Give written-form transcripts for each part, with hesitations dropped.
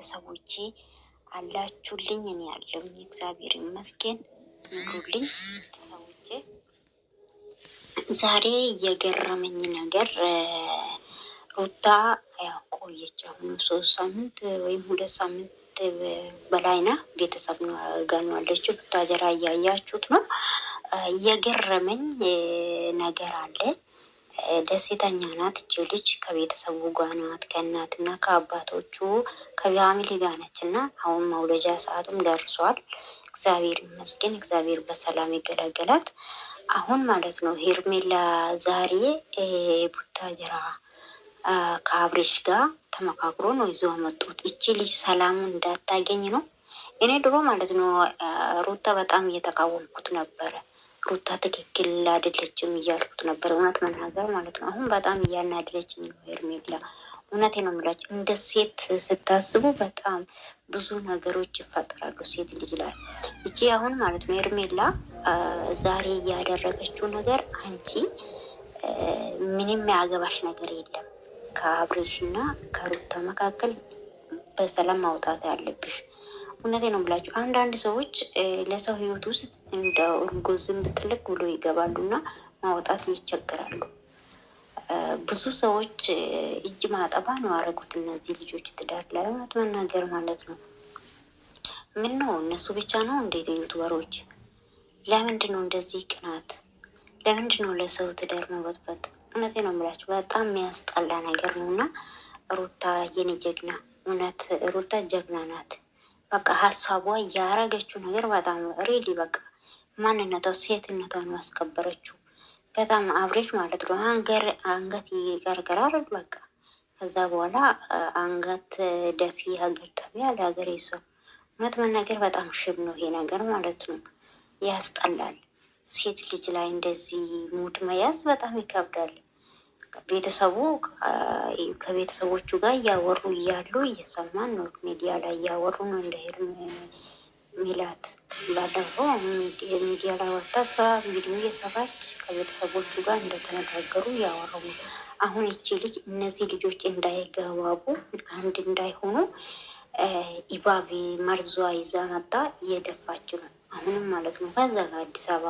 ቤተሰቦቼ አላችሁልኝ? እኔ ያለሁኝ እግዚአብሔር ይመስገን። ኑሩልኝ ቤተሰቦቼ። ዛሬ የገረመኝ ነገር ሩታ ያው ቆየች። አሁን 3 ሳምንት ወይም 2 ሳምንት በላይ ና ቤተሰብ ጋር ነው ያለችው። ቡታጀራ እያያችሁት ነው። የገረመኝ ነገር አለ። ደስተኛ ናት እቺ ልጅ፣ ከቤተሰቡ ጋር ናት፣ ከእናትና ከአባቶቹ ከ family ጋር ነች እና አሁን መውለጃ ሰዓቱም ደርሷል። እግዚአብሔር ይመስገን፣ እግዚአብሔር በሰላም ይገላገላት። አሁን ማለት ነው ሄርሜላ ዛሬ ቡታጀራ ከአብሬሽ ጋር ተመካክሮ ነው ይዞ መጡት። እቺ ልጅ ሰላሙን እንዳታገኝ ነው። እኔ ድሮ ማለት ነው ሩታ በጣም እየተቃወምኩት ነበረ። ሩታ ትክክል አይደለችም እያልኩት ነበር፣ እውነት መናገር ማለት ነው። አሁን በጣም እያናደደችኝ ነው ሄርሜላ። እውነቴ ነው የምላችሁ፣ እንደ ሴት ስታስቡ በጣም ብዙ ነገሮች ይፈጠራሉ ሴት ልጅ ላይ። እቺ አሁን ማለት ነው ሄርሜላ ዛሬ እያደረገችው ነገር፣ አንቺ ምንም ያገባሽ ነገር የለም። ከአብሬሽ እና ከሩታ መካከል በሰላም ማውጣት ያለብሽ። እውነቴ ነው የምላችሁ። አንዳንድ ሰዎች ለሰው ህይወት ውስጥ እንደ እርጎ ዝንብ ጥልቅ ብሎ ይገባሉና ማውጣት ይቸገራሉ። ብዙ ሰዎች እጅ ማጠባ ነው ያደረጉት እነዚህ ልጆች ትዳር ላይ፣ እውነት መናገር ማለት ነው። ምን ነው እነሱ ብቻ ነው እንዴት YouTuber ኦች? ለምንድን ነው እንደዚህ ቅናት? ለምንድን ነው ለሰው ትዳር መበጥበጥ? እውነቴ ነው የምላችሁ፣ በጣም የሚያስጠላ ነገር ነው። እና ሩታ የኔ ጀግና፣ እውነት ሩታ ጀግና ናት። በቃ ሀሳቧ ያረገችው ነገር በጣም really በቃ ማንነቷ ሴትነቷን ያስከበረችው በጣም አብሬሽ ማለት ነው። አንገት ይገርገራል በቃ። ከዛ በኋላ አንገት ደፊ ሀገር ጠፊ አለ ሀገሬ ሰው። እውነት መናገር በጣም ሽብ ነው ይሄ ነገር ማለት ነው፣ ያስጠላል። ሴት ልጅ ላይ እንደዚህ mood መያዝ በጣም ይከብዳል። ቤተሰቡ ከቤተሰቦቹ ጋር እያወሩ እያሉ እየሰማን ነው። ሚዲያ ላይ እያወሩ ነው። እንደ ሚላት ባለፈው ሚዲያ ላይ ወጥታ እሷ ቪዲዮ እየሰራች ከቤተሰቦቹ ጋር እንደተነጋገሩ እያወሩ ነው። አሁን ይቺ ልጅ እነዚህ ልጆች እንዳይገባቡ፣ አንድ እንዳይሆኑ ኢባቢ መርዟ ይዛ መጣ፣ እየደፋች ነው አሁንም ማለት ነው። ከዛ ጋር አዲስ አበባ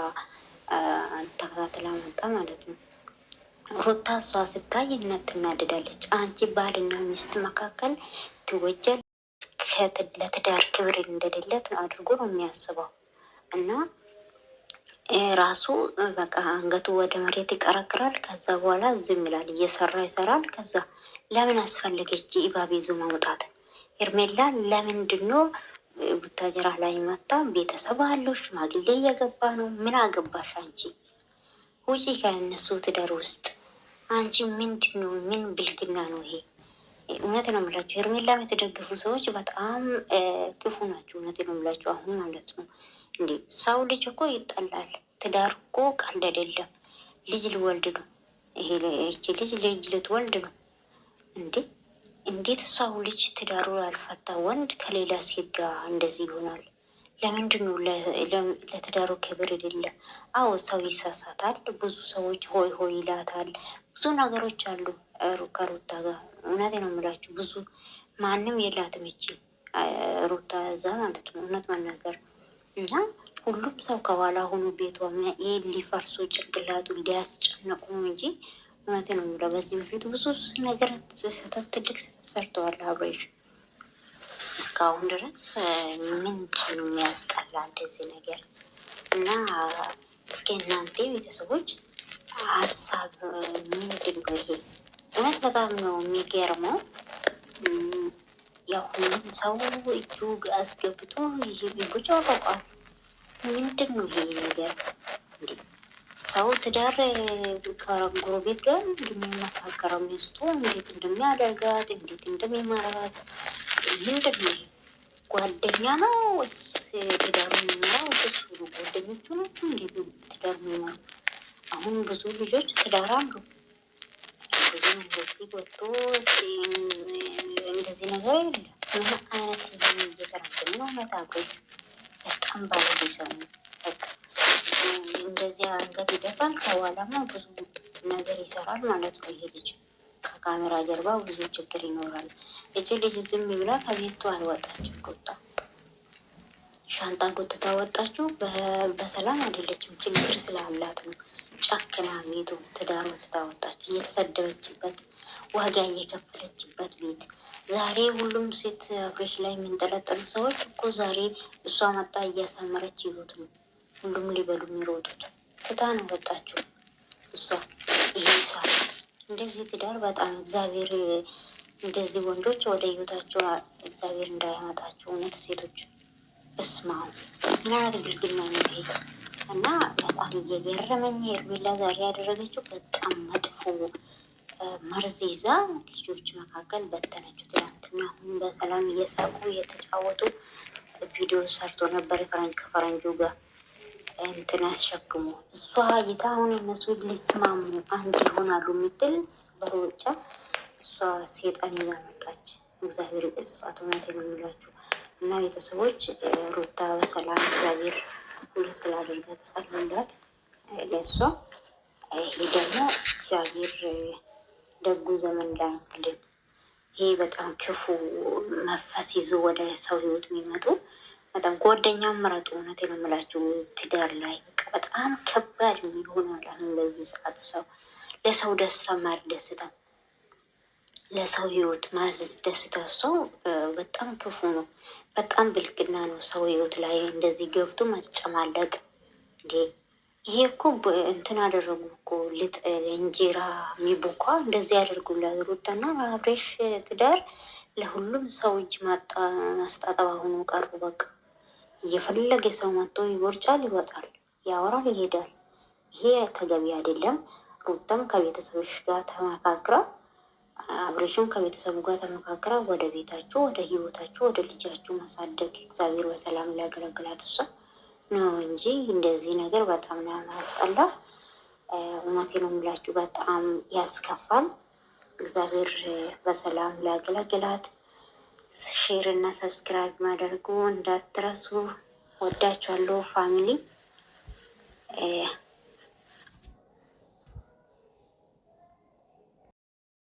ተከታትላ መጣ ማለት ነው። ሩታ እሷ ስታይ ትናደዳለች። አንቺ ባልና ሚስት መካከል ትወጃል፣ ለትዳር ክብር እንደሌለት አድርጎ ነው የሚያስበው እና ራሱ በቃ አንገቱ ወደ መሬት ይቀረቅራል። ከዛ በኋላ ዝም ይላል፣ እየሰራ ይሰራል። ከዛ ለምን አስፈለገች እባብ ይዞ ማውጣት? ሄርሜላ ለምንድን ነው ቡታጀራ ላይ መጣ? ቤተሰብ አለው፣ ሽማግሌ እየገባ ነው። ምን አገባሽ አንቺ? ውጪ ከእነሱ ትዳር ውስጥ። አንቺ ምንድን ነው? ምን ብልግና ነው ይሄ? እውነት ነው የምላችሁ፣ ሄርሜላ የተደገፉ ሰዎች በጣም ክፉ ናቸው። እውነት ነው የምላችሁ አሁን ማለት ነው። እንዴ ሰው ልጅ እኮ ይጠላል። ትዳር እኮ ቀልድ አይደለም። ልጅ ሊወልድ ነው ይሄ፣ እቺ ልጅ ልጅ ልትወልድ ነው እንዴ! እንዴት ሰው ልጅ ትዳሩ ያልፈታ ወንድ ከሌላ ሴት ጋር እንደዚህ ይሆናል? ለምንድን ነው ለትዳሩ ክብር የሌለ? አዎ ሰው ይሳሳታል። ብዙ ሰዎች ሆይ ሆይ ይላታል። ብዙ ነገሮች አሉ ከሩታ ጋር። እውነት ነው የምላችሁ፣ ብዙ ማንም የላትም እቺ ሩታ እዛ ማለት ነው፣ እውነት መናገር። እና ሁሉም ሰው ከኋላ ሆኖ ቤቷ ሊፈርሱ ጭንቅላቱ ሊያስጨንቁ ነው እንጂ። እውነቴ ነው የምለው፣ በዚህ በፊት ብዙ ነገር ስህተት፣ ትልቅ ስህተት ሰርተዋል አብሬሽ። እስካሁን ድረስ ምንድን ነው የሚያስጠላ እንደዚህ ነገር? እና እስኪ እናንተ ቤተሰቦች ሀሳብ ምንድን ነው ይሄ? እውነት በጣም ነው የሚገርመው። ያው ሁሉም ሰው እጁ አስገብቶ ይሄ ይቦጫወቃል። ምንድን ነው ይሄ ነገር እንዴ? ሰው ትዳር ከጎረቤት ጋር እንደሚመካከረው ሚስቱ እንዴት እንደሚያደርጋት፣ እንዴት እንደሚመራት ምንድን ነው ይሄ? ጓደኛ ነው ወይስ ትዳሩ የሚመራው እሱ ነው? ጓደኞቹ ናቸው እንዴት ነው ትዳሩ የሚመራው? አሁን ብዙ ልጆች ትዳር አሉ። ብዙ እንደዚህ ወጥቶ እንደዚህ ነገር የለም። ምን አይነት እየተረገመ ነው? እውነት አብሬሽ በጣም ባለጌ ሰው ነው። በቃ እንደዚህ አንገት ይደፋል። ከኋላማ ብዙ ነገር ይሰራል ማለት ነው ይሄ ልጅ። ከካሜራ ጀርባ ብዙ ችግር ይኖራል። እቺ ልጅ ዝም ብላ ከቤቱ አልወጣችም። ሩታ ሻንጣ ጎትታ ወጣችሁ። በሰላም አይደለችም፣ ችግር ስላላት ነው። ጨክና ቤቱ ትዳሩን ስታወጣችሁ እየተሰደበችበት ዋጋ እየከፈለችበት ቤት ዛሬ ሁሉም ሴት አብሬሽ ላይ የሚንጠለጠሉ ሰዎች እኮ ዛሬ እሷ መጣ እያሳመረች ይሉት ነው። ሁሉም ሊበሉ የሚሮጡት ትታ ነው ወጣችሁ። እሷ ይሄን ሳ እንደዚህ ትዳር በጣም እግዚአብሔር እንደዚህ ወንዶች ወደ ህይወታቸው እግዚአብሔር እንዳያመጣቸው። እውነት ሴቶች እስማ ምን አይነት ብልግና ነው ይሄ? እና በጣም እየገረመኝ ሄርሜላ ዛሬ ያደረገችው በጣም መጥፎ መርዝ ይዛ ልጆች መካከል በተነችው። ትናንትና አሁን በሰላም እየሳቁ እየተጫወቱ ቪዲዮ ሰርቶ ነበር ፈረንጅ ከፈረንጁ ጋር እንትን አስሸክሞ እሷ አይታ አሁን እነሱ ሊስማሙ አንድ ይሆናሉ የምትል በሩጫ እሷ ሴጣን ይዛ መጣች። እግዚአብሔር ይገስጻት። እውነቴን ነው የምላችሁ እና ቤተሰቦች ሩታ በሰላም እግዚአብሔር ሁለት ላደርጋት ጸልዩላት ለእሷ። ይሄ ደግሞ እግዚአብሔር ደጉ ዘመን ላክልን። ይሄ በጣም ክፉ መንፈስ ይዞ ወደ ሰው ህይወት የሚመጡ በጣም ጓደኛም ምረጡ። እውነቴን ነው የምላችሁ ትዳር ላይ በጣም ከባድ ይሆናል። አሁን በዚህ ሰዓት ሰው ለሰው ደስታ ማልደስታ ለሰው ህይወት ማልደስታ ሰው በጣም ክፉ ነው። በጣም ብልግና ነው። ሰው ህይወት ላይ እንደዚህ ገብቶ መጨማለቅ እንዴ! ይሄ እኮ እንትን አደረጉ እኮ ልጥ እንጀራ የሚቦኳ እንደዚህ ያደርጉላት ሩታና አብሬሽ ትዳር ለሁሉም ሰው እጅ ማስጣጠባ ሆኖ ቀሩ። በቃ እየፈለገ ሰው መጥቶ ይቦርጫል፣ ይወጣል፣ ያወራል፣ ይሄዳል። ይሄ ተገቢ አይደለም። ሩታም ከቤተሰቦች ጋር ተመካክራ አብሬሽም ከቤተሰቡ ጋር ተመካክራ ወደ ቤታችሁ፣ ወደ ህይወታችሁ፣ ወደ ልጃችሁ ማሳደግ እግዚአብሔር በሰላም ሊያገለግላት እሷ ነው እንጂ እንደዚህ ነገር በጣም ነው ያስጠላ። እውነቴ ነው የምላችሁ፣ በጣም ያስከፋል። እግዚአብሔር በሰላም ሊያገለግላት። Share እና subscribe ማድረጉ እንዳትረሱ። ወዳችኋለሁ family።